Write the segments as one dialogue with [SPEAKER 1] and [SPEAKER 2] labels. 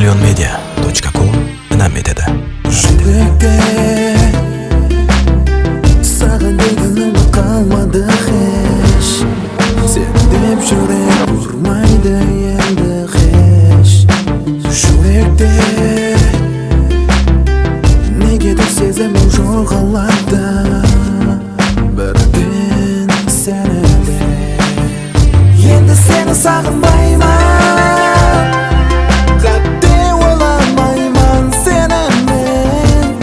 [SPEAKER 1] Balyonmedia.com inam etadi.
[SPEAKER 2] Жүректе саған деген үміт қалмады еш. Сен деп жүрек ұрмайды енді еш. Жүректе негедір сезімім жоғалады бірден сені іздеп. Енді сені сағынбаймын, қате ойламаймын сені мен.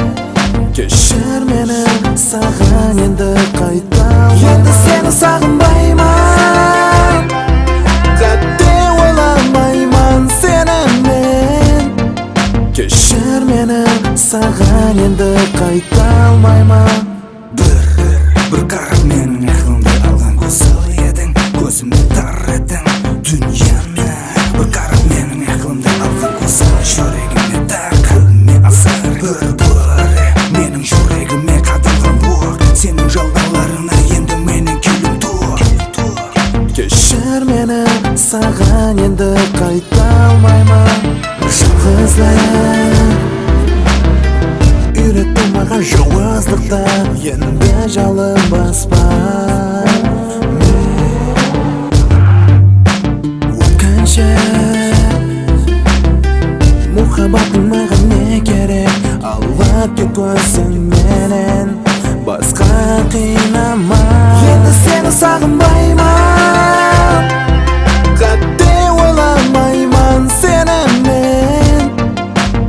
[SPEAKER 2] Кешір мені, саған енді қайта. Енді сені сағынбаймын, қате ойламаймын сені мен. Кешір мені, саған енді қайта алмаймын.
[SPEAKER 3] Бір қарап менің ақылымды алған көзіл едің, көзімді тар едің дүниені. Бір қарап менің ақылымды алған көзіл, жүрегіме тар, қалбіме азар. Бір бір менің жүрегіме қадалған оқ, сенің жалғаларыңа енді менің күйім тоқ.
[SPEAKER 2] Кешір мені, саған енді қайта алмаймын. Жалғыздық үйретті маған жауыздықты, енді жалынбаспа мен. Өткінші мұхаббатың маған не керек, алып кет өзіңменен, басқа қинама. Енді сені сағынбаймын, қате ойламаймын сені мен.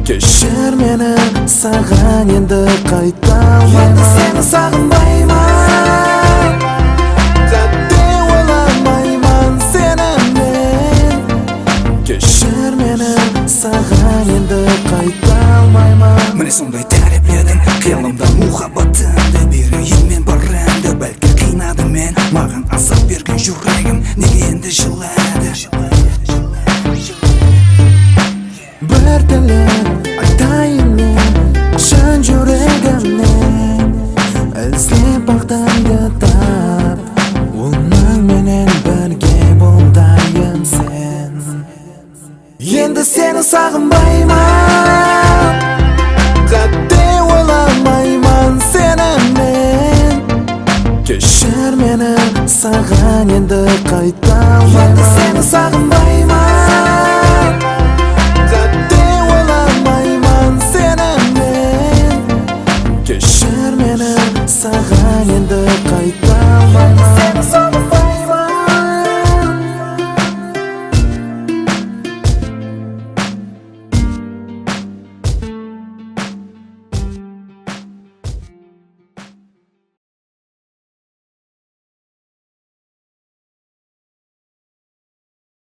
[SPEAKER 2] Кешір мені, саған енді қайта алмаймын. Енді сені сағынбаймын, қате ойламаймын сені мен. Кешір мені, саған енді қайта алмаймын.
[SPEAKER 3] Міне сондай тәріпледің қиялымда мұхаббатымды, берейін мен барымды. Бәлки қинады мен, маған азап берген жүрегім неге енді жылады?
[SPEAKER 2] Бір тілек айтайын мен шын жүрегімнен, іздеп бақтыңды тап, оның менен бірге болдайым сен. Енді сені сағынбаймын, қате ойламаймын сені мен. Кешір мені, саған енді қайта алмаймын. Енді сені сағынбаймын.